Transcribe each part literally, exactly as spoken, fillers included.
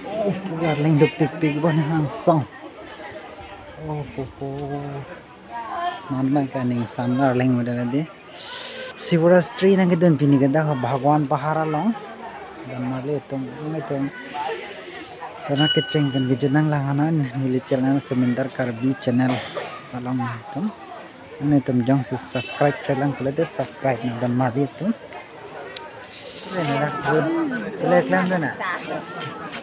Oh, pu arleng dopikpik bon hangsong. Oh, ho, ho. Non abang ke aning sam arleng muda tadi. Shivratri nangkedun pini ke dak Bhagwan Pahar along. Donmarli atum, atum. Karena kecheng pen video nanglang anan, neli channel Semindar Karbi channel. Salam atum. Nangtum jongsi subscribe klemkle pulote subscribe nang donmarli atum. Klemkle na?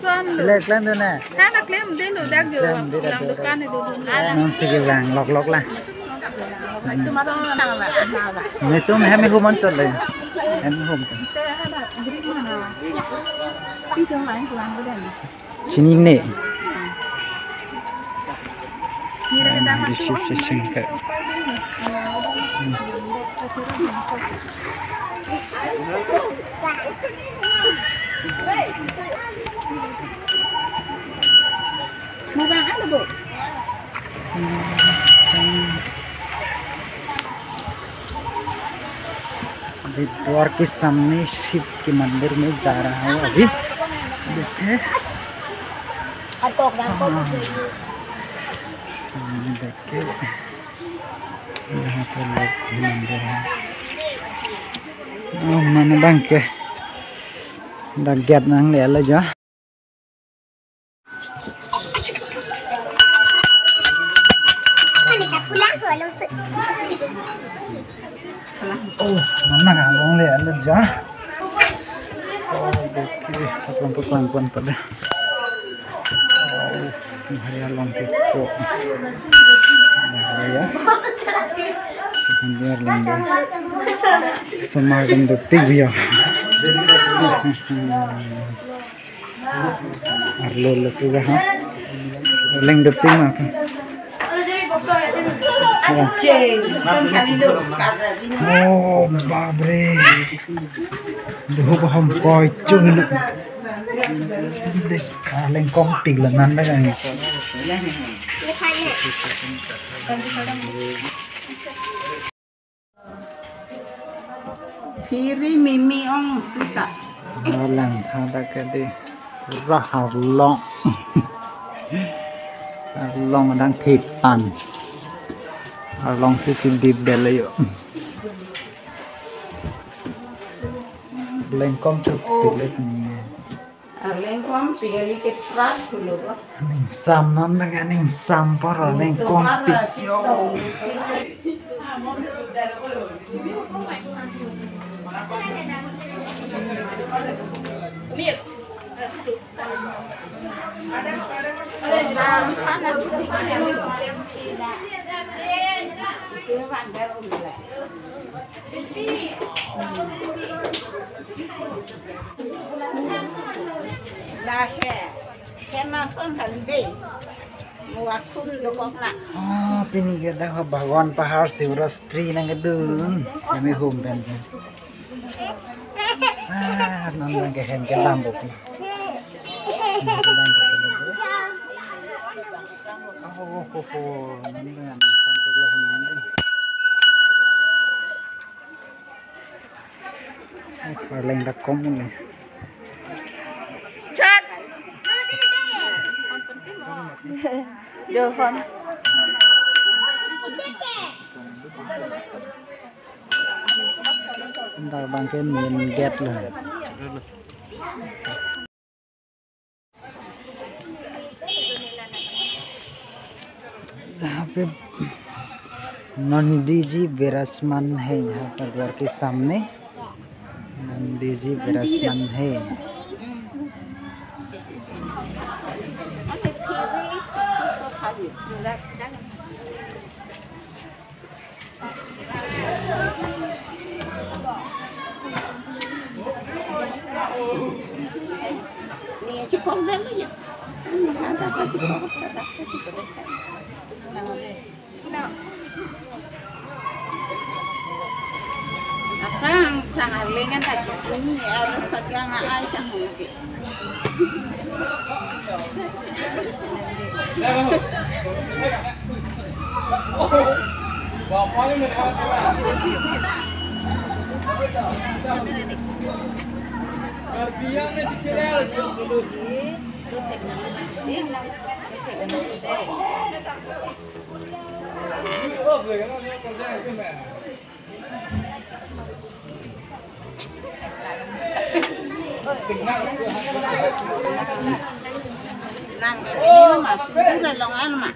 Klemkle na? Hana klemkle lo, dak jo. Klemkle dak lang jo. Dukan itu dulu. Non si kelang loklok la. Netum hem hum an chot le. Hem hum. Itu lain kurang gede. Chinine. Di shift session ke. Mau bang, anu, Bu? अभी द्वार के सामने शिव के मंदिर में जा रहा हूँ अभी। देखिए। और कोक दाम को हाँ। पूछो ये। सामने देखिए। यहाँ पे लोग भी मंदिर है। Oh, mana bang ke. Dak gate nanglelo jo. Oh, mana alonglelo jo. Oh, oke, pakuan pakuan pakuan pada. Oh, bahaya long ke ko. Bahaya. Sebentar lang. Semar dan detik ya. Arlo lo tu ha. Leng dopik ma. Oh, bap re. Duhu bahom koi chung. Ah, lengkong tik lo nan da kan. Phiri mimi ong suta. Arleng tha dak ke di. Pura arlong. Arlong adang thetan. Arlong si chindi bel yo. Lengkong tu pilet ni. Arleng kom pigeli ke prat dulu ko. Aning sam non bang aning sam por lengkong pik yo. Lahai. Kemason kali dei. Muakhun dokok na. Ah, pini ke dak Bhagwan Pahar Shivratri nangkedun. Kami home pen. Ah, non nang ke hem ke lambok. Oh, ho, ho. Non nang sampai ke hem. Arleng dak kom ni. Chat. Johon. Dak bang ke main gate lo. यहाँ पे नंदी जी विराजमान है, यहाँ पर द्वार के सामने नंदी जी विराजमान है। Akang sang arleng kan tak cuci ni, harus saja ngai cang mungkin. Nang ini mas, sudah long an ma.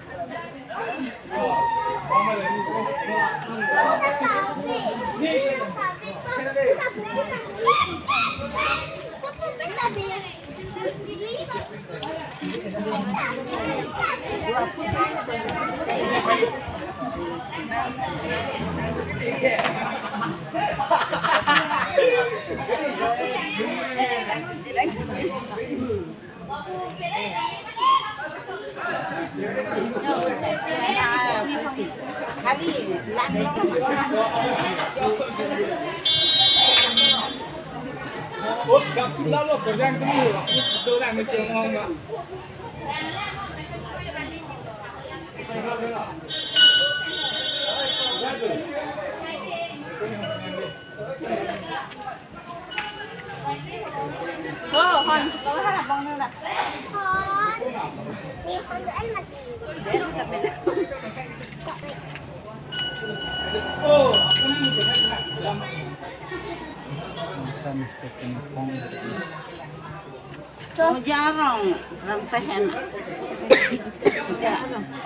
Oh, jarong, ram sehen.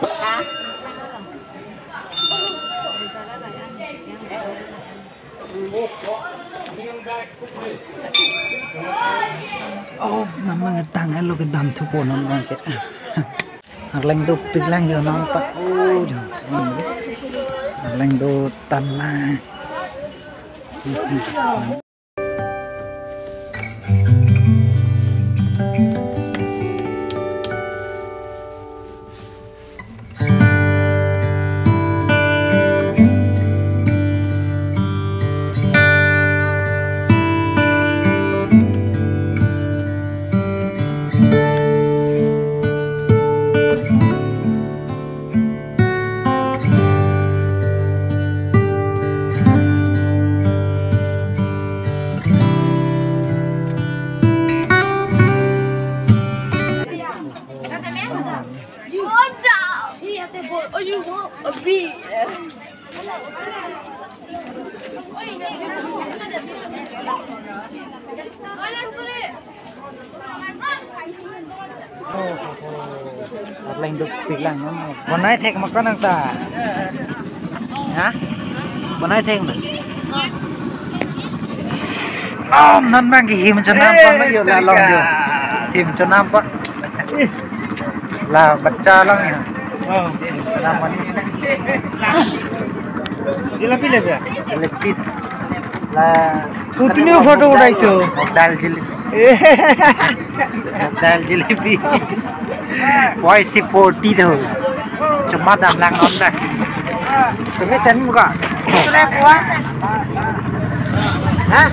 Ha? Oh, namang tang alo kedam thupo namang ke. Arleng dopik lang jo nampak. Oh, jo. Arleng do tan lang. Arleng dopik lang, no? Bonai thek ma ko nang ta. Ha? Bonai thek ma. Oh, non bang ke him chonam pa ma jo la long jo. Him chonam pa. La bacha lang ya. Oh. Him chonam pa ni. Jalebi le ya? Jalebi. La Kutumi photo uthaiso. Mog dal jalebi. Mog dal jalebi. Poisi forty do. Chuma dam lang non da. Tumi sen muka. Ha?